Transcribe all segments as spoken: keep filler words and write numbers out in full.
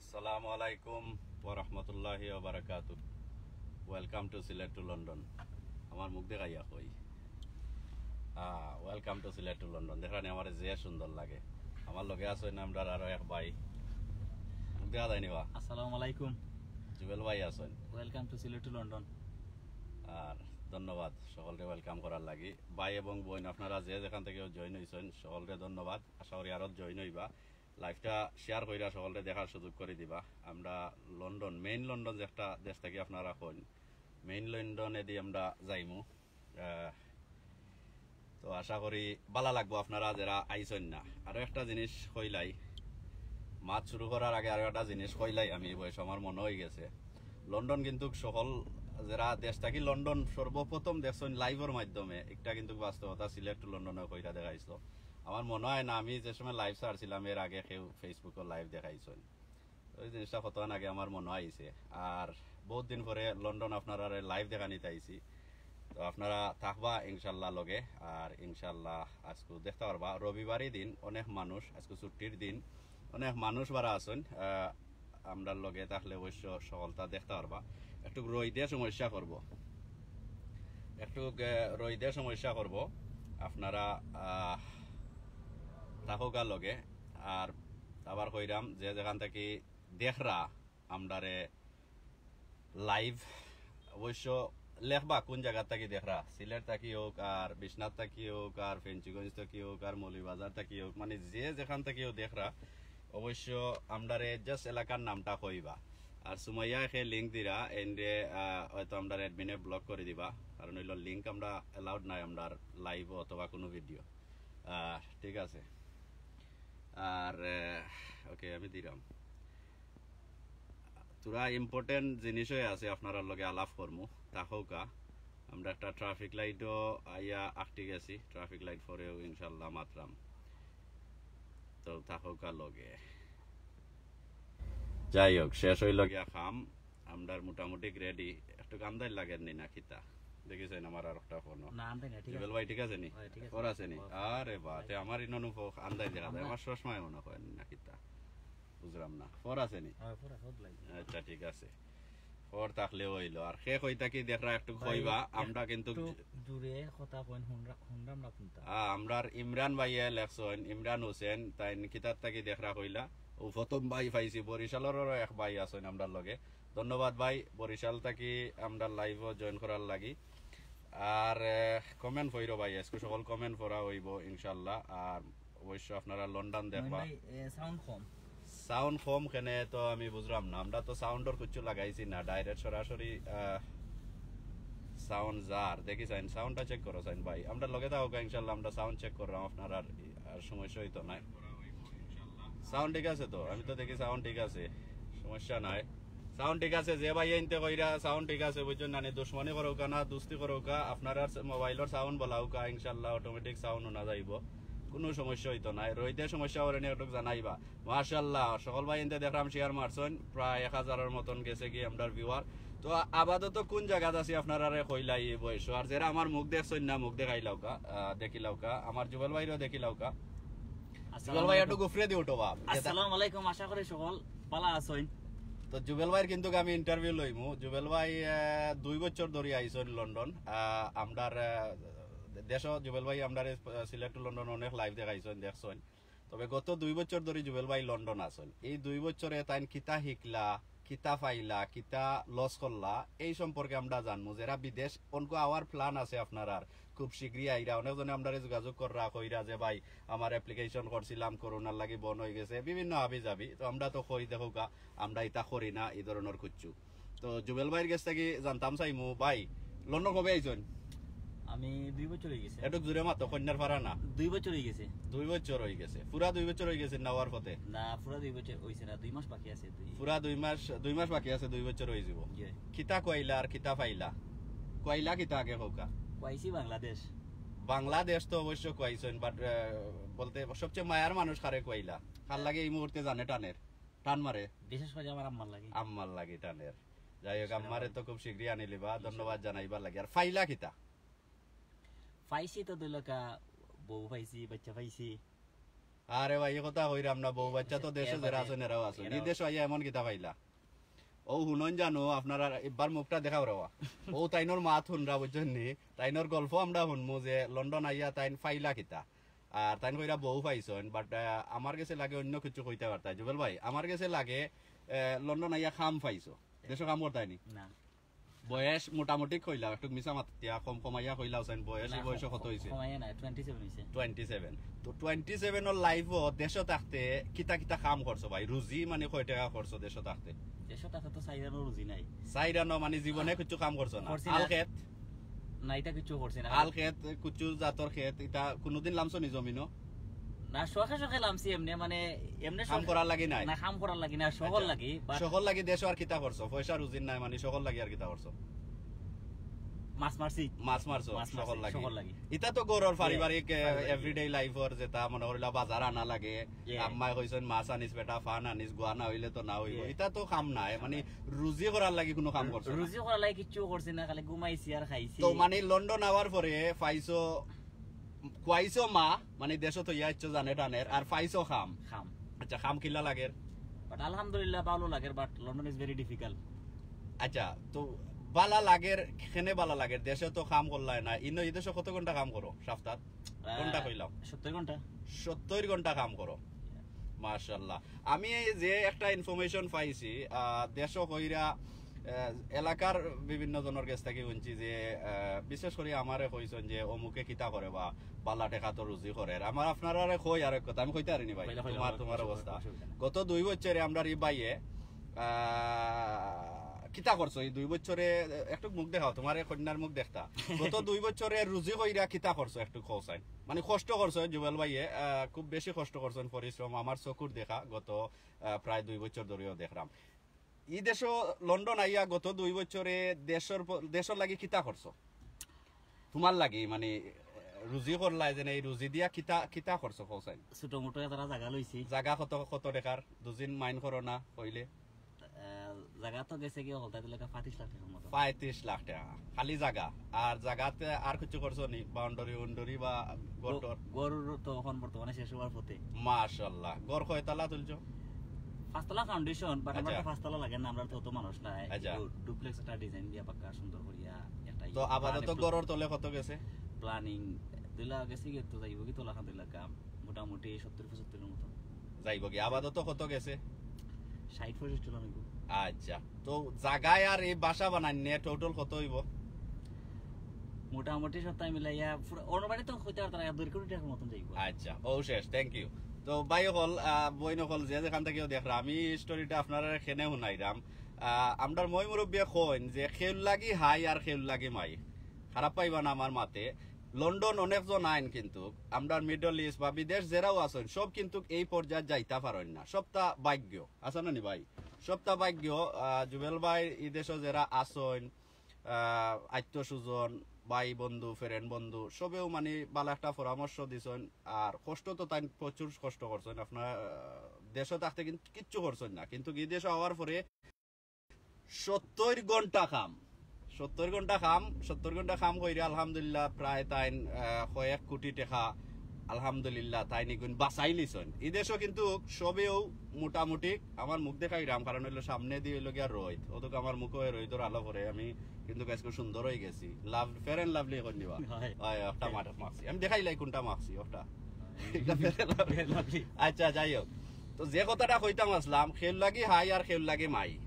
আসসালামু আলাইকুম ওয়া রাহমাতুল্লাহি ওয়া বারাকাতুহু। Welcome to Sylhet to London. আমার মুখ দেখাইয়া কই। আহ, Welcome to Sylhet to London। দেখরানি আমারে যে সুন্দর লাগে। আমার লগে আছইন আমরার আরো এক ভাই। মুখ দেখা যায়নি বা? আসসালামু আলাইকুম। জুবেল ভাই আছইন। Welcome to Sylhet to London. আর ধন্যবাদ সকলরে welcome করার লাগি। ভাই এবং বইন আপনারা যে যেখান থাকি join অইছইন সকলরে ধন্যবাদ। আশা করি আরো join অইবা। Live-টা share কইরা সকলরে দেখার সুযোগ করি দিবা। আমরা লন্ডন, main লন্ডন যে একটা দেশ থাকি আপনারা কইন, main লন্ডনেদি আমরা যাইমু। আহ, তো আশা করি ভালা লাগবো আপনারা যেরা আইছইন না। আরো একটা জিনিস কইলাই, মাত শুরু করার আগে আরো একটা জিনিস কইলাই আমি, অবশ্য আমার মনো অইগেছে। লন্ডন কিন্তুক সকল যেরা দেশ থাকি লন্ডন সর্বপ্রথম দেখছইন live-র মাধ্যমে, একটা কিন্তুক বাস্তবতা Sylhet to London-এ কইরা দেখাইছো। আমার মনো অয় না আমি যে সময় live ছাড়ছিলাম এর আগে কেউ Facebook-ও live দেখাইছইন। ওই জিনিসটা কতক্ষণ আগে আমার মনো আইছে। আর বহুত দিন পরে লন্ডন আপনারারে live দেখানিত আইছি। তো আপনারা থাকবা ইনশাল্লাহ লগে, আর ইনশাল্লাহ আজকু দেখতা পারবা রবিবারই দিন, অনেক মানুষ, আজকু ছুটির দিন, অনেক মানুষ বারা আছইন। আহ, আমরার লগে থাকলে অবশ্য সকলতা দেখতা পারবা। একটু রইদে সমস্যা করবো, একটু, আহ, রইদে সমস্যা করবো। আপনারা, আহ, থাকউক্কা লগে। আর আবার কইরাম যে যেখান থাকি দেখরা আমরারে live, অবশ্য লেখবা কোন জাগার থাকি দেখরা, সিলেট থাকি অউক, আর বিশ্বনাথ থাকি অউক, আর ফেঞ্চুগঞ্জ থাকি অউক, আর মৌলভীবাজার থাকি অউক, মানে যে যেখান থাকিও দেখরা, অবশ্য আমরারে just এলাকার নামটা কইবা। আর সুমাইয়া একে link দিরা, এনরে, আহ, হয়তো আমরার admin-এ block করি দিবা, কারণ অইলো link আমরা allowed নাই আমরার live অথবা কুনু video। আহ, ঠিক আছে, আর, আহ, OK, আমি দিরাম। থুড়া important জিনিসও আছে, আপনারার লগে আলাপ করমু, থাকউক্কা। আমরা একটা traffic light-ও আইয়া আটকি গেছি, traffic light পরেও ইনশাল্লাহ মাতরাম। তো থাকউক্কা লগে। যাই হোক, শেষ অইলো গিয়া কাম, আমরার মোটামুটি ready। একটু আন্দাইর লাগের নি না কিতা? দেখিছইন আমার আর একটা ফোন। না, আন্দাইর না, ঠিক আছে। জুবেল ভাই ঠিক আছে নি? হয়, ঠিক আছে। ফোর আছে নি? হয়, আরে বা, তে আমার ইনো নু ফো-, আন্দাইর দেখা যায়। আমরা আমার চশমায় মনো অয় না কিতা? বুঝলাম না। ফোর আছে নি? হয়, ফোর আছে, সব লাইন। আচ্ছা, ঠিক আছে। ফোর থাকলে অইলো। আর কে কই থাকি দেখরা একটু ভাই, কইবা, আমরা কিন্তু একটু জুরে কথা কইন, হুনরা-, হুনরাম না কুনতা। আ, আমরার ইমরান ভাইয়ে লেখছইন, ইমরান হোসেন, তাইন কিতার থাকি দেখরা কইলা। ও প্রথম ভাই পাইছি, বরিশালরও এক ভাই আছইন আমরার লগে। ধন্যবাদ ভাই, বরিশাল থাকি আমরার live-ও join করার লাগি। আর, এ, comment পড়ো ভাই, আজকু সকল comment পড়া অইবো ইনশাল্লাহ। আর অবশ্য আপনারা লন্ডন দেখবা। ভাই, এ, sound কম। Sound কম কেনে তো আমি বুঝলাম না। আমরা তো sound-র কিচ্ছু লাগাইছি না, direct সরাসরি, আহ, sound যার। দেখি চাইন, sound-টা check করো চাইন ভাই। আমরার লগে থাকউক্কা ইনশাল্লাহ, আমরা sound check কররাম আপনারার, আর সমস্যা অইতো নায়। Sound ঠিক আছে তো? আমি তো দেখি sound ঠিক আছে, সমস্যা নাই। Sound ঠিক আছে, যে ভাইয়ে ইনতে কইরা sound ঠিক আছে, বুঝছইন না নি? দুশমনি করউক্কা না, দুস্তি করউক্কা, আপনারার মোবাইলর sound বালাউক্কা, ইনশাল্লাহ automatic sound হুনা যাইবো, কুনু সমস্যা অইতো নায়। রইদে সমস্যা অইলে নি একটু জানাইবা। মাশাআল্লাহ, সকল ভাই ইনতে দেখরাম share মারছইন, প্রায় এক হাজারর মতন গেছে গি আমরার viewer। তো আপাতত কুন জাগাত আছি আপনারারে কইলাই বয়স, আর যেরা আমার মুখ দেখছইন না, মুখ দেখাইলাউক্কা, আহ, দেখিলাউক্কা, আমার জুবেল ভাইরেও দেখিলাউক্কা। জুবেল ভাই, একটু গুফরে দি উঠো বাপ। আসসালামু আলাইকুম, আশা করি সকল ভালা আছইন। তো জুবেল ভাইর কিন্তুক আমি interview লইমু। জুবেল ভাই, আহ, দুই বছর ধরি আইছইন লন্ডন। আহ, আমরার, আহ, দেশো জুবেল ভাই আমরারে, আহ, Sylhet to London অনেক live দেখাইছইন, দেখছইন। তবে গত দুই বছর ধরি জুবেল ভাই লন্ডন আছইন। এই দুই বছরে তাইন কিতা হিকলা, কিতা পাইলা, কিতা loss করলা, এই সম্পর্কে আমরা জানমু। যেরা বিদেশ অনকু আওয়ার plan আছে আপনারার, খুব শীঘ্রই আইরা। অনেকজনে আমরারে যোগাযোগ কররা, কইরা যে, "ভাই, আমার application করছিলাম, করোনার লাগি বন্ধ অইগেছে", বিভিন্ন হাবিজাবি। তো আমরা তো কই, দেখউক্কা, আমরা ইতা করি না, ই ধরনর কিচ্ছু। তো জুবেল ভাইর গেছ থাকি জানতাম চাইমু, ভাই, লন্ডন কবে আইছইন? আমি দুই বছর অইগেছে। একটু জুরে মাতো, কইন্যার ফারা না। দুই বছর অইগেছে। দুই বছর অইগেছে। পুরা দুই বছর অইগেছে না আওয়ার পথে? না, পুরা দুই বছর অইছে না, দুই মাস বাকি আছে, দুই। পুরা দুই মাস, দুই মাস বাকি আছে, দুই বছর অইযিবো। জি। কিতা খুয়াইলা আর কিতা পাইলা? খুয়াইলা কিতা আগে কউক্কা? খুয়াইছি বাংলাদেশ। বাংলাদেশ তো অবশ্য খুয়াইছইন, but, আহ, বলতে সবচেয়ে মায়ার মানুষ কারে খুয়াইলা? কার লাগি এই মুহূর্তে জানে টানের? টান মারে? বিশেষ করি আমার আম্মার লাগি। আম্মার লাগি টানের। যাই হোক, আম্মারে তো খুব শীঘ্রই আনিলিবা, ধন্যবাদ জানাইবার লাগি। আর পাইলা কিতা? পাইছি তো দুই লাখা, বউ পাইছি, বাচ্চা পাইছি। আরে ভাই, ই কথা কইরাম না, বউ বাচ্চা তো দেশো যেরা আছইন, এরাও আছইন। ই দেশো আইয়া এমন কিতা পাইলা? ও হুনইন জানো, আপনারা একবার মুখটা দেখাও রেবা। ও তাইনর মাত হুনরা, বুঝছইন নি? তাইনর গল্প আমরা হুনমু যে লন্ডন আইয়া তাইন পাইলা কিতা। আর তাইন কইরা বউ পাইছইন, but আমার গেছে লাগে অইন্য কিছু কইতা পারতা। জুবেল ভাই, আমার গেছে লাগে, আহ, লন্ডন আইয়া কাম পাইছো, দেশো কাম করতায় নি? না। বয়স মোটামুটি কইলাও, একটু মিছা মাতিয়া কম কমাইয়া কইলাও চাইন, বয়স, না, বয়স কত অইছে? কমাইয়া না, twenty seven অইছে। Twenty seven। তো twenty seven অর life-ও দেশো থাকতে কিতা কিতা কাম করছো ভাই? রুজি মানে কয় টেকা করছো দেশো থাকতে? দেশো থাকতে তো চাইরানো রুজি নাই। চাইরানো মানে জীবনে কিছু কাম করছো না? করছি না। আল খেত? না, ইতা কিছু করছি না। আল খেত, কুচু জাতর খেত, ইতা কুনুদিন লামছো নি জমিনো? না, শখে শখে লামছি এমনে, মানে, এমনে কাম শখ-, করার লাগি নাই? না, কাম করার লাগি না, শখর লাগি, but শখর লাগি দেশো আর কিতা করছো? পয়সা রুজির নাই, মানে, শখর লাগি আর কিতা করছো? মাছ মারছি। মাছ মারছো, মাছ মারছি, শখর লাগি। শখর লাগি। ইতা তো ঘরর পারিবারিক, এ, পারিবারিক। Everyday life-র যেটা মনে করিলা বাজার আনা লাগে, Yeah। আম্মায় কইছইন, "মাছ আনিস বেটা, ফান আনিস, গুয়া না অইলে তো না অইবো।" Yeah। ইতা তো কাম নাই, মানে, রুজি করার লাগি কুনু কাম করছো না? রুজি করার লাগি কিচ্ছু করছি না, খালি ঘুমাইছি আর খাইছি। তো মানে, লন্ডন আওয়ার পরে পাইছো, খুয়াইছো মা, মানে, দেশো তো ইয়া ইচ্ছো জানে টানের, আর পাইছো কাম। কাম। আচ্ছা, কাম কিলা লাগের? But আলহামদুলিল্লাহ, ভালো লাগের, but London is very difficult। আচ্ছা, তো বালা লাগের, কেনে বালা লাগের? দেশো তো কাম করলায় না, ইনো ই দেশো কত ঘন্টা কাম করো সপ্তাহ? আহ, ঘন্টা কইলাম। সত্তর ঘন্টা। সত্তর ঘন্টা কাম করো। মাশাআল্লাহ। আমি এই যে একটা information পাইছি, আহ, দেশো কইরা, আহ, এলাকার বিভিন্ন জনর গেছ থাকি হুনছি যে, আহ, বিশেষ করি আমারে কইছইন যে অমুকে কিতা করে বা বালা টেকা তো রুজি করের। আমার আপনারারে কই আরেক কথা, আমি কইতা পারি নি ভাই, কইলা, কইলা, তোমার, কইলা, তোমার কইলা, অবস্থা। অসুবিধা নাই। গত দুই বছরে আমরার ই ভাইয়ে, আহ, কিতা করছো এই দুই বছরে? একটু মুখ দেখাও, তোমার এই কন্যার মুখ দেখতা। গত দুই বছরে রুজি কইরা কিতা করছো একটু কও চাই। মানে কষ্ট করছো জুবেল ভাইয়ে, আহ, খুব বেশি কষ্ট করছইন, পরিশ্রম, আমার চকুর দেখা গত, আহ, প্রায় দুই বছর ধরিও দেখরাম। ই দেশো লন্ডন আইয়া গত দুই বছরে দেশর প-, দেশর লাগি কিতা করছো? তোমার লাগি, মানে, রুজি করলায় যে, এই রুজি দিয়া কিতা, কিতা করছো কও চাই? ছোট মোটো একটা জাগা লইছি। জাগা কত, কত টেকার? দুদিন mind করো না কইলে। আহ, জাগা তো গেছে গিয়া হলতা দিলে পঁয়ত্রিশ লাখ টেকার মতো। পঁয়ত্রিশ লাখ টেকা। খালি জাগা? আর জাগাতে আর কিছু করছো নি? Boundary উন্ডারি বা ঘর টর? ঘর তো এখন বর্তমানে শেষ হওয়ার পথে। মাশাআল্লাহ। ঘর কয়তালা তুলছো? পাঁচতলা foundation, but আমরা আচ্ছা। তো পাঁচতলা লাগে না, আমরা তো অত মানুষ নাই। আচ্ছা। একটু duplex একটা design দিয়া পাক্কা সুন্দর করিয়া একটা তো ইয়ে আপাতত plan একটু ঘরর তলে কত গেছে? Planning দুই লাখ গেছে কি, তো যাইবো কি তোলা খান দুই লাখ কাম, মোটামুটি সত্তর পঁচাত্তরের মতো। যাইবো কি? আপাতত কত গেছে? ষাট পঁয়ষট্টি লাখ অইবো। আচ্ছা, তো জাগায় আর এই বাসা বানাইনে total কত অইবো? মোটামুটি সবটা মিলাইয়া পুরা অনবাড়ি তো কইতে পারতাম না, এক দেড় কোটি টেকার মতন যাইবো। আচ্ছা, ও শেষ, thank you। তো ভাই অকল, আহ, বইন অকল, যে যেখান থাকিও দেখরা, আমি storyটা আপনারারে কেনে হুনাইরাম। আহ, আমরার ময় মুরব্বিয়ে কইন যে, "খেউর লাগি হাই আর খেউর লাগি মাই।" খারাপ পাইবা না আমার মাতে। লন্ডন অনেকজন আইন, কিন্তু আমরার Middle East বা বিদেশ যেরাও আছইন, সব কিন্তু এই পর্যায়ে যাইতা পারইন না। সবটা ভাগ্য, আছে না নি ভাই? সবটা ভাগ্য। আহ, জুবেল ভাই, ই দেশো যেরা আছইন, আহ, আত্মীয় স্বজন, ভাই বন্ধু, friend বন্ধু, সবেও মানে বালা একটা পরামর্শ দিছইন। আর কষ্ট তো তাইন প্রচুর কষ্ট করছইন, আপনার, আহ, দেশো থাকতে কিন্তু কিচ্ছু করছইন না, কিন্তু ই দেশো আওয়ার পরে সত্তর ঘন্টা কাম, সত্তর ঘন্টা কাম, সত্তর ঘন্টা কাম কইরা আলহামদুলিল্লাহ প্রায় তাইন, আহ, কয়েক কোটি টেকা আলহামদুলিল্লাহ তাইন ইগুন বাচাই লিছইন। ই দেশো কিন্তু সবেও মোটামুটি আমার মুখ দেখাইরাম, কারণ অইলো সামনেদি অইলো গিয়া রইদ, অতক আমার মুখো রইদর আলো পড়ে, আমি কিন্তু আইজকু সুন্দর অইগেছি। লাভ, Fair and Lovely কইন দিবা। হয়। হয়, একটা মার-, মাখছি। আমি দেখাইলাই কুনটা মাখছি, ওটা। এটা Fair and Lovely। Fair and Lovely। আচ্ছা, যাই হোক। তো যে কথাটা কইতাম আছলাম, খেউর লাগি হাই আর খেউর লাগি মাই।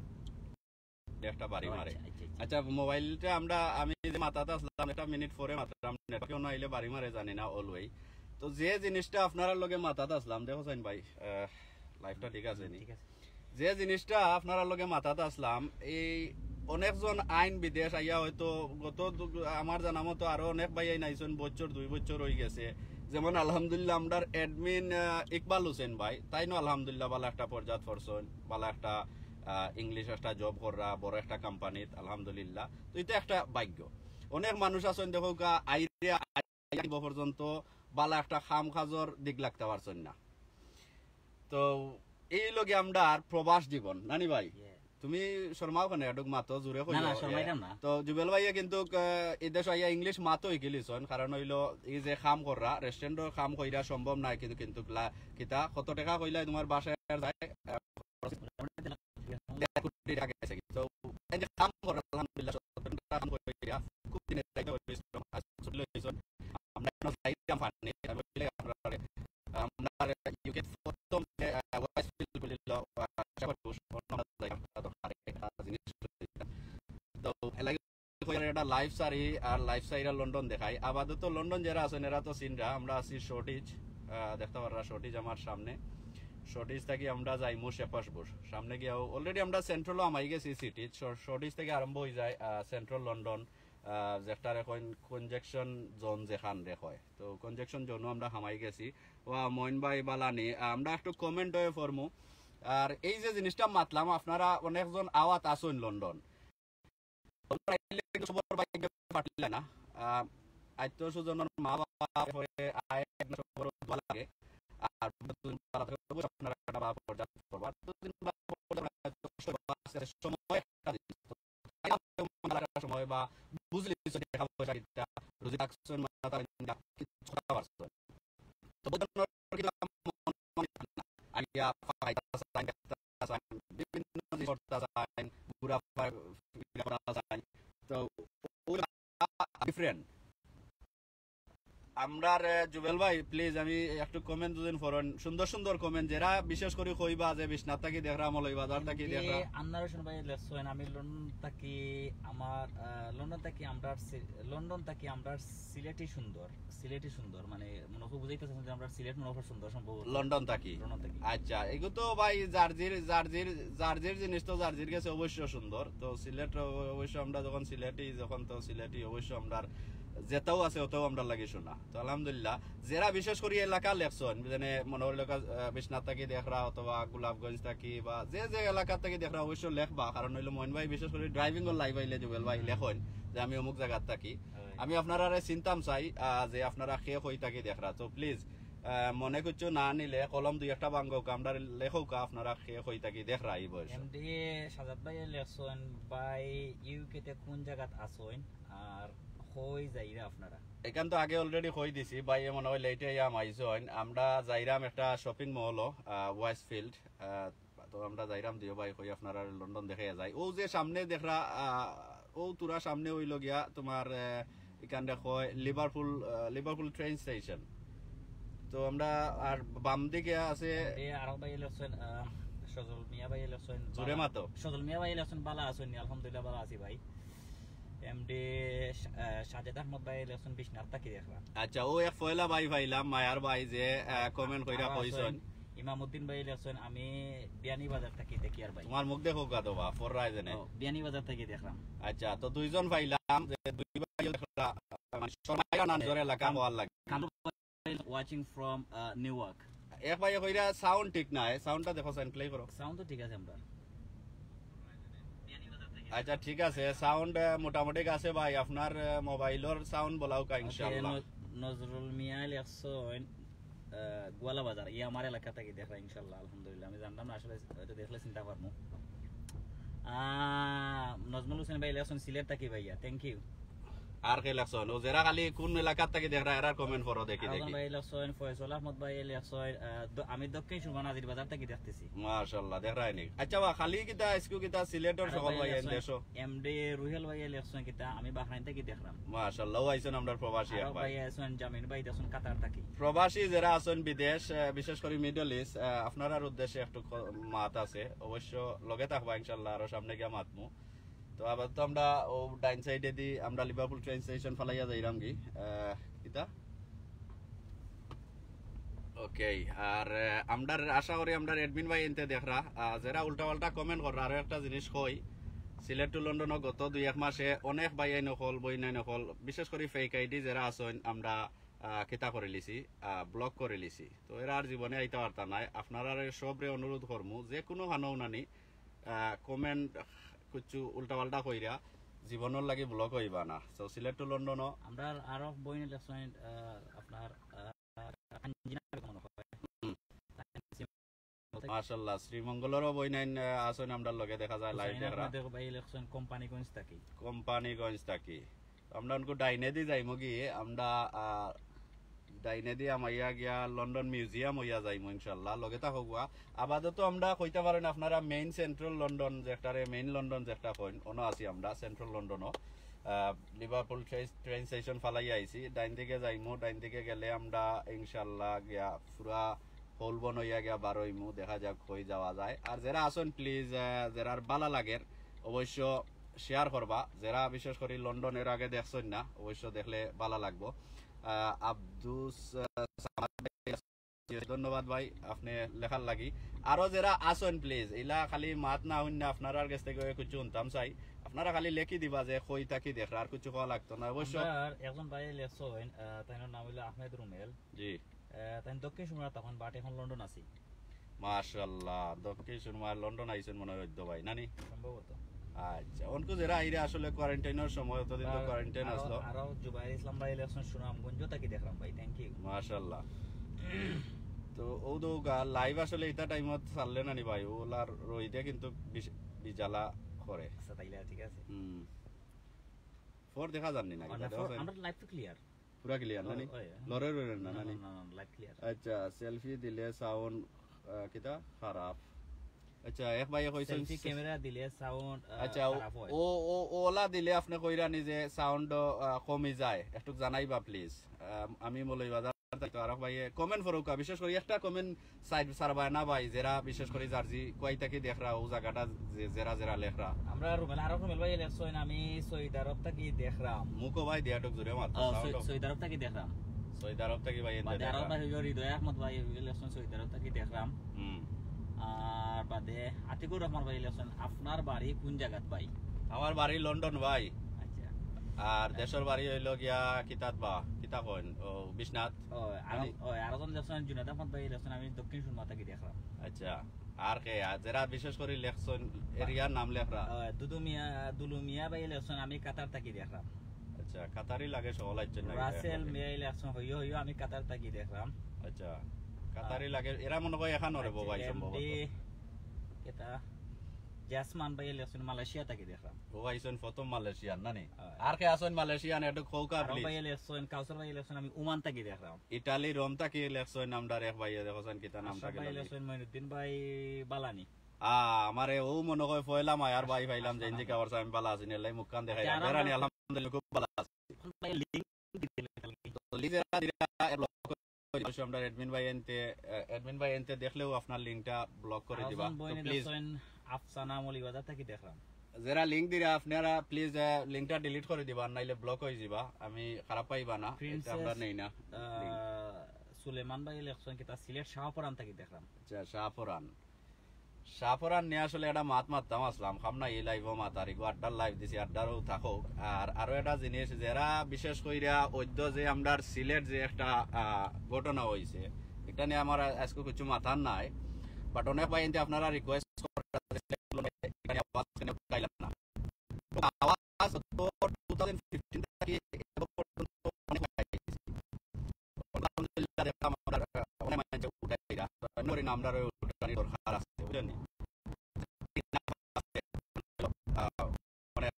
একটা বাড়ি ও, মারে। আচ্ছা, আচ্ছা, আচ্ছা। আচ্ছা, মোবাইলটা আমরা, আমি যে মাতাত আছলাম, একটা মিনিট পরে মাতরাম, network কেউ না আইলে বাড়ি মারে জানি না, always। তো যে জিনিসটা আপনারার লগে মাতাত আছলাম, দেখো চাইন ভাই, আহ, liveটা ঠিক আছে নি? ঠিক আছে। যে জিনিসটা আপনারার লগে মাতাত আছলাম, এই অনেকজন আইন বিদেশ আইয়া হয়তো গত দু-, আমার জানা মতো আরো অনেক ভাই আইন আইছইন, বছর দুই বছর অইগেছে। যেমন আলহামদুলিল্লাহ আমরার admin, আহ, ইকবাল হোসেন ভাই, তাইনও আলহামদুলিল্লাহ বালা একটা পর্যায়ত পড়ছইন, বালা একটা, আহ, English একটা job কররা, বড় একটা কোম্পানিত, আলহামদুলিল্লাহ। তো ইটা একটা ভাগ্য। অনেক মানুষ আছইন দেখউক্কা আইরে আইব পর্যন্ত বালা একটা কাম কাজর দিক লাগতা পারছইন না। তো এই লগে আমরার প্রবাস জীবন, নানি ভাই? Yeah। তুমি শর্মাও কেনে, একটুক মাতো, জোরে কইও। না, না, শর্মাইতাম না। তো জুবেল ভাইয়ে কিন্তু, আহ, এই দেশো আইয়া ইংলিশ মাতো হিকিলিছইন, কারণ অইলো এই যে কাম কররা, রেস্টুরেন্টো কাম কইরা সম্ভব নায়, কিন্তু, কিন্তু লা-, কিতা, কত টেকা কইলা তোমার বাসায় আর যায়, আহ, দেড় কোটি টেকা গেছে। তো এই যে কাম কররা, আলহামদুলিল্লাহ, সতেরো ঘন্টা কাম করিয়া, খুব দিনের একটা পরিশ্রম, আজ চলে হয়েছে। আমরা এখন যাইতাম ফানি, আমি বললে আমরা, আমরা ইউকে প্রথম যে, আহ, ওয়াইস ফিল করিল, আহ, আশা করি অন্য আমরা যাইতাম, তো আরেকটা জিনিস। তো এর লাগি কইরা একটা লাইভ সারি আর লাইভ সাইরা লন্ডন দেখাই। আপাতত লন্ডন যেরা আছইন, এরা তো চিনরা, আমরা আছি শর্টিজ, আহ, দেখতা পাররা শর্টিজ আমার সামনে। শর্টিজ থাকি আমরা যাইমু শেপার্সবুর্গ। সামনে গিয়া already আমরা সেন্ট্রালো হামাই গেছি সিটি। শর্টিজ থাকি আরম্ভ হয়ে যায়, আহ, সেন্ট্রাল লন্ডন, আহ, যেটারে কইন কনজেকশন জোন যেখান রে কয়। তো কনজেকশন জোনও আমরা হামাই গেছি। ওয়া মইন ভাই বালানি, আহ, আমরা একটু কমেন্ট হয়ে ফরমু। আর এই যে জিনিসটা মাতলাম, আপনারা অনেকজন আওয়াত আছইন লন্ডন। লন্ডন আইলে কিন্তু সবর ভাগ্যে পারলা না। আহ, আত্মীয় স্বজনর মা বাবা পরে আয় না সবর দোয়া লাগে। আর আপনারা একটা বাবা পর্যাপ্ত করবা। দুদিন বাবা পর্যাপ্ত করবা, সময় একটা দিন। তো তাই না, সময় বা বুঝলি কিছু টাকা পয়সা কিতা, রুজি রাখছইন, মাথা কিছু কথা পারছইন। তো বুঝানোর কিছু মন হয় না। আইয়া ফাইটা চাইন, দেখতা চাইন, বিভিন্ন জিনিস করতা চাইন, ঘুরা ফিরা করা চাইন। তো ওই ডিফারেন্ট। আমরার, আহ, জুবেল ভাই, প্লিজ, আমি একটু কমেন্ট দুদিন ফরন, সুন্দর সুন্দর কমেন্ট, যেরা বিশেষ করি কইবা যে বিশ্বনাথ থাকি দেখরা, মৌলভীবাজার থাকি দেখরা। আন্নার হোসেন ভাই লেখছইন, আমি লন্ডন থাকি, আমার, আহ, লন্ডন থাকি আমরার সি-, লন্ডন থাকি আমরার সিলেটি সুন্দর, সিলেটি সুন্দর, মানে মনে হয় বুঝাইতে চাচ্ছেন যে আমরার সিলেট মনে হয় সুন্দর সম্ভবত। লন্ডন থাকি। লন্ডন থাকি। আচ্ছা, এগু তো ভাই যার জির, যার জির, যার জির জিনিস তো যার জির গেছে অবশ্য সুন্দর। তো সিলেট অ-, অবশ্য আমরা যখন সিলেটি, যখন তো সিলেটি অবশ্য আমরার যেটাও আছে ওটাও আমরার লাগি শোনা। তো আলহামদুলিল্লাহ, যেরা বিশেষ করি এলাকা লেখছইন, যেনে মনে হয় এলাকা, আহ, বিশ্বনাথ থাকি দেখরা অথবা গোলাপগঞ্জ থাকি বা যে যে এলাকা থাকি দেখরা অবশ্য লেখবা, কারণ হইলো মইন ভাই বিশেষ করি ড্রাইভিং অর লাইভ আইলে জুবেল ভাই লেখইন যে আমি অমুক জায়গার থাকি। আমি আপনারারে চিনতাম চাই, আহ, যে আপনারা কে কই থাকি দেখরা। তো প্লিজ, আহ, মনে কিচ্ছু না নিলে কলম দুই একটা ভাঙ্গউক্কা, আমরারে লেখউক্কা, আপনারা কে কই থাকি দেখরা এই বয়স। এমডি সাজাদ ভাই লেখছইন, ভাই ইউকে তে কোন জায়গাত আছইন আর কই যাইরা আপনারা? এখান তো আগে already কই দিছি, ভাই মনে হয় লেটে আইয়া হামাইছইন। আমরা যাইরাম একটা শপিং মল, আহ, ওয়াইসফিল্ড, আহ, তো আমরা যাইরাম দিও ভাই, কই আপনারা লন্ডন দেখাইয়া যাই। ও যে সামনে দেখরা, আহ, ও তোরা সামনে হইল গিয়া তোমার, আহ, এখান দেখো লিভারপুল, আহ, লিভারপুল ট্রেন স্টেশন। তো আমরা আর বাম দিকে আছে এ, আরো ভাই লেখছইন, আহ, সজল মিয়া ভাই লেখছইন, জোরে বালা। মাতো। সজল মিয়া ভাই লেখছইন, বালা আছইন নি? আলহামদুলিল্লাহ, বালা আছি ভাই। এমডি শা-, আহ, সাজেদ আহমদ ভাই লেখছইন, বিশ্বনাথ থাকি দেখরা। আচ্ছা, ও এক পয়লা ভাই পাইলাম, মায়ার ভাই যে, আহ, কমেন্ট কইরা আরো কইছইন। আছইন, ইমামউদ্দিন ভাই লেখছইন, আমি বিয়ানীবাজার থাকি দেখি আর ভাই। তোমার মুখ দেখো গাদো বা, ফররায় জানে। ও, বিয়ানীবাজার থাকি দেখলাম। আচ্ছা, তো দুইজন পাইলাম, যে দুই ভাই দেখরা, মানে, সময় না নিজের এলাকা হওয়ার লাগে। Kamrup watching from, uh, Newark. এক ভাই কইরা সাউন্ড ঠিক নাই, সাউন্ডটা দেখো, সাউন্ড প্লে করো। সাউন্ড তো ঠিক আছে আমরার। আচ্ছা, ঠিক আছে, সাউন্ড, আহ, মোটামুটি আছে ভাই। আপনার, আহ, মোবাইলর সাউন্ড বলাউক্কা, ওকে, ইনশাআল্লাহ। ন-, নজরুল মিয়া লেখছইন, আহ, গোয়ালা বাজার, ই আমার এলাকা থাকি দেখরা ইনশাআল্লাহ, আলহামদুলিল্লাহ। আমি জানতাম না আসলে, হয়তো দেখলে চিনতা পারমু। আহ, নজমুল হোসেন ভাই লেখছইন, সিলেট থাকি ভাইয়া, thank you. আর কে লেখছইন? ও যেরা খালি কোন এলাকা থাকি দেখরা, এরার কমেন্ট পড়ো দেখি, আরজন দেখি। ভাই লেখছইন, ফয়সল আহমদ ভাই লেখছইন, আহ, দ-, আমি দক্ষিণ সুরমা নাজির বাজার থাকি দেখতেছি। মাশাআল্লাহ, দেখরায় নি। আচ্ছা বা, খালি কিতা, আইজকু কিতা সিলেটর আরো সকল ভাই ভাই আইন লেখছইন, দেশো? এমডি রুহেল ভাই লেখছইন কিতা, আমি বাহরাইন থাকি দেখরাম। মাশাআল্লাহ, ও আইছইন আমরার প্রবাসী আরো এক ভাই। ভাই আছইন, জামিন ভাই দেখছইন কাতার থাকি। প্রবাসী যেরা আছইন বিদেশ, আহ, বিশেষ করি মিডল ইস্ট, আহ, আপনারার উদ্দেশ্যে একটু ক-, মাত আছে, অবশ্য লগে থাকবা ইনশাআল্লাহ, আরো সামনে গিয়া মাতমু। তো আপাতত আমরা ও ডাইন সাইডে দি আমরা লিভারপুল ট্রেন স্টেশন ফালাইয়া যাইরাম কি, আহ, কিতা? ওকে, আর, আহ, আমরার আশা করি আমরার অ্যাডমিন ভাই এনতে দেখরা, আহ, যেরা উল্টা পাল্টা কমেন্ট কররা, আরো একটা জিনিস কই, সিলেট টু লন্ডনও গত দুই এক মাসে অনেক ভাইয়াইন অকল, বইনাইন অকল, বিশেষ করি ফেক আইডি যেরা আছইন, আমরা, আহ, কিতা করিলিছি, আহ, ব্লক করিলিছি। তো এরা আর জীবনে আইতা পারতা নায়। আপনারারে সবরে অনুরোধ করমু, যে কোনো হানো উনানি, আহ, কমেন্ট কিছু উল্টা পাল্টা কইরা জীবনর লাগি ব্লক হইবা না। So সিলেট টু লন্ডনও আমরার আরো বইন লেখছইন, আহ, আপনার, আহ, আঞ্জিনা বেগম মনে হয়। হুম। মাশাআল্লাহ, শ্রীমঙ্গলরও বইনাইন, আহ, আছইন আমরার লগে, দেখা যায় live হুসাইন দেখরা। আহমেদ ভাই ইলেকশন কোম্পানিগঞ্জ থাকি। কোম্পানিগঞ্জ থাকি। আমরা অনকু ডাইনেদি যাইমু গিয়া, আমরা, আহ, ডাইনেদি আমাইয়া গিয়া লন্ডন মিউজিয়াম অইয়া যাইমু ইনশাআল্লাহ, লগে থাকউক্কা। আপাতত আমরা কইতা পারইন আপনারা main central লন্ডন যেটারে main লন্ডন যেটা কইন, অনো আছি আমরা central লন্ডনও। আহ, লিভারপুল ট্রেন, ট্রেন স্টেশন ফালাইয়া আইছি, ডাইন দিকে যাইমু, ডাইন দিকে গেলে আমরা ইনশাআল্লাহ গিয়া পুরা হোলবন অইয়া গিয়া বার অইমু, দেখা যাক কই যাওয়া যায়। আর যেরা আছইন please, আহ, যেরার বালা লাগের অবশ্য share করবা, যেরা বিশেষ করি লন্ডন এর আগে দেখছইন না, অবশ্য দেখলে বালা লাগবো। আহ, আব্দুস, আহ, সামাদ ভাই, ধন্যবাদ ভাই আপনে লেখার লাগি। আরো যেরা আছইন please, ইলা খালি মাত না হুনিয়া আপনারার গেছ থাকি কিছু হুনতাম চাই। আপনারা খালি লেখি দিবা যে কই থাকি দেখরা, আর কিছু কওয়া লাগতো না অবশ্য। আমরার একজন ভাই লেখছইন, আহ, তাইনর নাম অইলো আহমেদ রুমেল। জি। আহ, তাইন দক্ষিণ সুরমা থাকইন, but এখন লন্ডন আছি। মাশাআল্লাহ, দক্ষিণ সুরমা লন্ডন আইছইন মনে অয় অদ্য ভাই, নানি? সম্ভবত। আচ্ছা, অনকু যেরা আইরা আসলে quarantine-র সময় অতদিন তো আর quarantine আরো, আছলো। আরো জুবাইর ইসলাম ভাই লেখছইন সুনামগঞ্জ থাকি দেখরাম ভাই, thank you। মাশাআল্লাহ। তো অউ তো গা-, live আসলে ইতা time-ত ছাড়লে নানি ভাই, অউলার রইদে কিন্তু বিশ-, বিজালা করে। আচ্ছা, তাইলে ঠিক আছে। হুম। ফর দেখা যার নি না, না, কিতা না, দেখা ফর-, যায়? আমরার live তো clear। পুরা clear, নানি? ওই, ওই, হ্যাঁ। লড়ে রড়ে না, না, নানি? না, না, না, live clear। আচ্ছা, selfie দিলে sound, আহ, কিতা? খারাপ। আচ্ছা, এক ভাইয়ে কইছইন selfie সে-, camera দিলে sound, আহ, আচ্ছা, ও, খারাপ অয়। ও, ও, অউলা দিলে আপনে কইরা নি যে sound, আহ, কমি যায়, একটু জানাইবা please। আহ, আমি মৌলভীবাজার থাকি, তো আরক ভাইয়ে comment করউক্কা, বিশেষ করি একটা comment side ছাড়বায় না ভাই, যেরা বিশেষ করি যার জি কই থাকি দেখরা, অউ জাগাটা যে, যেরা যেরা লেখরা। আমরা রুমেল, আরক রুমেল ভাই লেখছইন, আমি সৌদি আরব থাকি দেখরাম। মুখো ভাই দিয়া টুক জুরে মাত, ও, sound সৌ-, off। সৌদি আরব থাকি দেখরাম। সৌদি আরব থাকি ভাই এনতে বাদে আরক দেখরা। ভাই অইলো হৃদয় আহমদ ভাই লেখছইন, সৌদি আরব থাকি দেখরাম। হুম। আর বাদে আতিকুর রহমান ভাই লেখছইন, আপনার বাড়ি কোন জাগাত ভাই? আমার বাড়ি লন্ডন ভাই। আচ্ছা। আর দেশর বাড়ি অইলো গিয়া কিতাত বা, কিতা কইন, ও, বিশ্বনাথ। ও, আর, মানে ও, আরকজন লেখছইন, জুনাদ আহমদ ভাই লেখছইন, আমি দক্ষিণ সুরমা থাকি দেখরাম। আচ্ছা, আর কে? আর যেরা বিশেষ করি লেখছইন, এরিয়ার নাম লেখরা। ও, দুদু মিয়া, দুলু মিয়া ভাই লেখছইন, আমি কাতার থাকি দেখরাম। আচ্ছা, কাতারি লাগে সকল আইছইন না, রাসেল মিয়া লেখছইন, হইও হইও, আমি কাতার থাকি দেখরাম। আচ্ছা, কাতারি আ, লাগে, এরা মনে অয় এখানো রে আচ্ছা, ভাই সম্ভবত। এমডি, কিতা, জাসমান ভাই লেখছইন, মালয়েশিয়া থাকি দেখরাম। ও আইছইন প্রথম মালয়েশিয়ান, নানি? হয়। আর কে আছইন মালয়েশিয়ান, একটু কউক্কা, আরো please। ভাই লেখছইন, কাউসার ভাই লেখছইন, আমি ওমান থাকি দেখরাম। ইটালি, রোম থাকি লেখছইন, আমরার এক ভাইয়ে দেখছইন, কিতা নামটা আশরাফ ভাই গেল? লেখছইন, মঈনুদ্দিন ভাই বালানি। আ, আমারে অউ মনে অয় পয়লা মায়ার ভাই পাইলাম, যে আশরাফ ইঞ্জি আহমেদ। খাবার আমি বালা আছি, নেলাই মুখখান দেখাই আচ্ছা, রাখবে। আর আমি আলহামদুলিল্লাহ খুব বালা আছি। ভাই link দিতে তো link যেরা দিরা, এর block করে দিবা। অবশ্য আমরার admin ভাই এনতে, আহ, admin ভাই এনতে দেখলেও আপনার link টা block করে দিবা। আরকজন বইনে তো please। দেখছইন, আফসানা মৌলভীবাজার থাকি দেখরাম। যেরা link দিরা আপনারা please, আহ, link টা delete করে দিবা, নাইলে block অই যিবা। আমি খারাপ পাইবা না, এটা আমরা নেই না। আহ, সুলেমান ভাই লেখছইন কিতা, সিলেট শাহপরান থাকি দেখরাম। আচ্ছা, শাহপরান। শাহপরান নিয়া আসলে একটা মাত মাততাম আছলাম, খাম না এই live ও মাতার, ইগু আড্ডার live দিছি, আড্ডারও থাকউক। আর আরো একটা জিনিস, যেরা বিশেষ কইরা অদ্য যে আমরার সিলেট যে একটা, আহ, ঘটনা অইছে, ইটা নিয়া আমার আজকে কিছু মাতার নাই, but অনেক ভাই এনতে আপনারা request করা, ইটা নিয়া আওয়াজ কেনে উঠাইলা না? তো আওয়াজ তো two thousand fifteen থাকি এখন পর্যন্ত অনেক হয়ে গেছে। আলহামদুলিল্লাহ, দেখলাম আমরা, আহ, অনেক মানুষ উঠাইরা। তো আমি মনে করি না, আমরার ওই উঠানির দরকার আছে, বুঝলেন নি? আহ, মানে,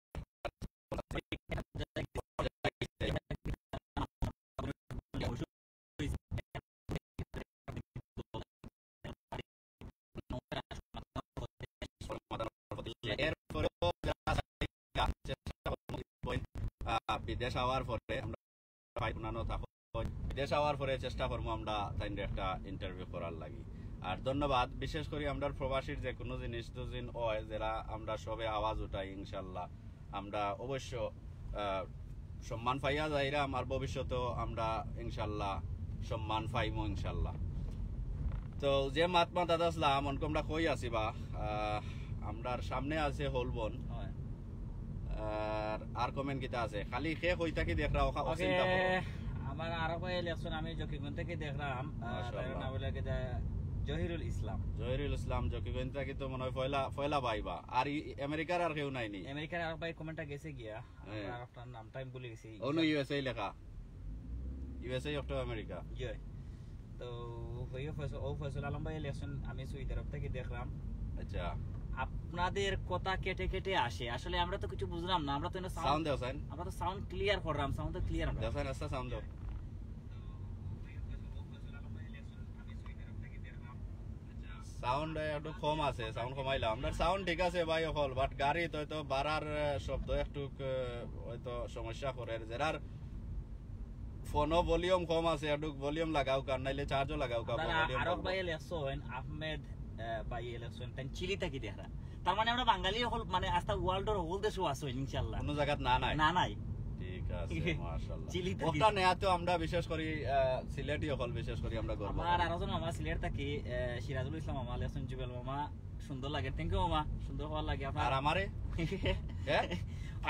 এরপরেও যারা চেষ্টা করবো, আহ, বিদেশ আওয়ার পরে আমরা ভাই পুনানো থাকো, বিদেশ আওয়ার পরে চেষ্টা করবো আমরা তাইনরে একটা interview করার লাগি। আর ধন্যবাদ, বিশেষ করি আমরার প্রবাসীর যে কোনো জিনিস দুজিন অয়, যেরা আমরা সবে আওয়াজ উঠাই, ইনশাল্লাহ আমরা অবশ্য, আহ, সম্মান পাইয়া যাইরাম, আর ভবিষ্যতেও আমরা ইনশাল্লাহ সম্মান পাইমু ইনশাল্লাহ। তো যে মাত মাতাত আছলাম, অনকু আমরা কই আছি বা, আহ, আমরার সামনে আছে হলবন। হয়। আর, আর comment কিতা আছে? খালি কে কই থাকি দেখরা, ওখা, ও OK, চিন্তা করো। আমার আরো ভাই লেখছইন, আমি জকিগঞ্জ থাকি দেখরাম। আহ, মাশাআল্লাহ। তার নাম অইলো কিতা, জহিরুল ইসলাম। জহিরুল ইসলাম, জকিগঞ্জ থাকি তো মনে অয় পয়লা, পয়লা ভাই বা। আর ই-, আমেরিকার আর কেউ নাই নি? আমেরিকার আরো ভাই comment টা গেছে গিয়া। হ্যাঁ। আর আপনার নামটা আমি ভুলে গেছি। ও না, USA লেখা। USA of America। জি। তো তো ওই ফয়সল, ও ফয়সল আলম ভাই ইলেকশন আমি সৌদি আরব থাকি দেখলাম। আচ্ছা, আপনাদের কথা কেটে কেটে আসে। আসলে আমরা তো কিছু বুঝলাম না, আমরা তো সাউন্ড সাউন্ড দেও সাইন। আমরা তো সাউন্ড ক্লিয়ার করলাম, সাউন্ড তো ক্লিয়ার আমরা। দেও সাইন, আস্তা সাউন্ড দেও। সাউন্ড একটু কম আছে, সাউন্ড কমাইলাম। আপনার সাউন্ড ঠিক আছে ভাই অকল, বাট গাড়িত হয়তো বাড়ার আহ, শব্দ একটু আহ, হয়তো সমস্যা করে। যারার ফোনও ভলিউম কম আছে, একটু ভলিউম লাগাউক, আর নাইলে চার্জও লাগাউক। আপনারা আরব ভাই ইলেকশন, আহমেদ আহ, ভাই ইলেকশন, তাই চিলি থাকি দেখরা। তার মানে আমরা বাঙালি অকল, মানে আস্তা ওয়ার্ল্ডর হকল দেশও আছে ইনশাআল্লাহ। কোনো জায়গাত না নাই। না নাই। ঠিক আছে, মাশাআল্লাহ। চিলি থাকি। ওটা নেয়া তো আমরা বিশেষ করি আহ, সিলেটি অকল বিশেষ করি আমরা গর্ব আমার করি। আরো জন মামা সিলেট থাকি, আহ, সিরাজুল ইসলাম মামা আলেকশন, জুবেল মামা, সুন্দর লাগে। থ্যাংক ইউ মামা, সুন্দর হওয়ার লাগে আপনার। আর আমারে? হ্যাঁ?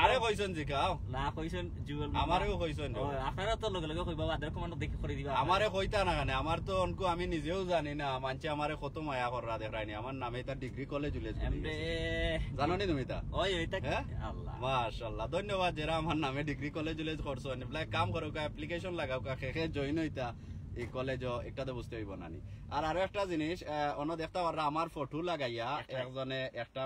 আরে কইছন জি কাও? না কইছন জুবেল মামা। আমারেও কইছন রে। ও, আপনারা তো লগে লগে কইবা, বাদের কমান্ড দেখি করে দিবা। আমারে কইতা না কেনে? আমার তো অনকু আমি নিজেও জানি না, মানছে আমারে কত মায়া কররা দেখরায়নি। আমার নামে এটা ডিগ্রি কলেজ উলেজ খুলি এমবে গেছে। জানো নি তুমি তা? ওই ওইটা হ্যাঁ? আল্লাহ। মাশাআল্লাহ, ধন্যবাদ যারা আমার নামে ডিগ্রি কলেজ উলেজ করছো। বলে কাম করো, অ্যাপ্লিকেশন লাগাও, কে কে জয়েন হইতা এই কলেজও, একটা তো বুঝতে হইব না নি। আর আরো একটা জিনিস, আহ, অন্য দেখতে পাররা আমার ফটো লাগাইয়া একটা। একজনে একটা